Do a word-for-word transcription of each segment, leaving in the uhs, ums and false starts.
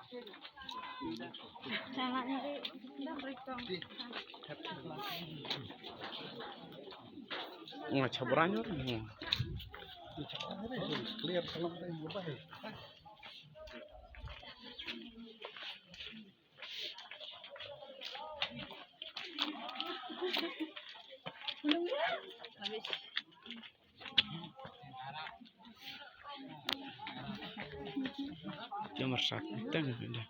Nga chabra nyor. Clear salam dai mobile. Jam masak kita ni dah.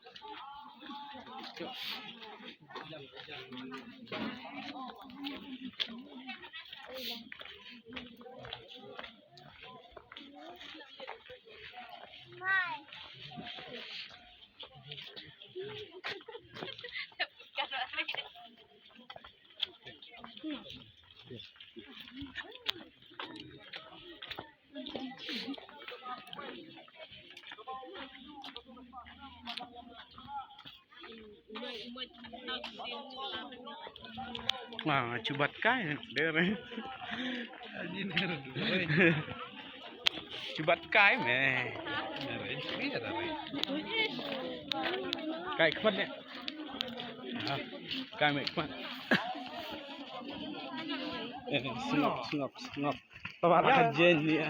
Ah, chubat kai, der. Chubat kai me. Kai khmat ne. Ah, kai me khmat. Eh, sngap, sngap, sngap. Tawar ka jen ni.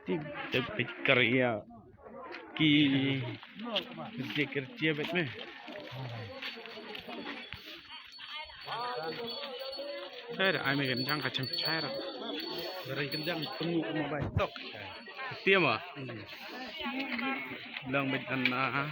Tip tip pit karya ki kerja kerja bet me. Sir, ai me ganjang ka chang chai ra. Ganjang temu mo bai tok. Tiam ah. Lang bet kan na.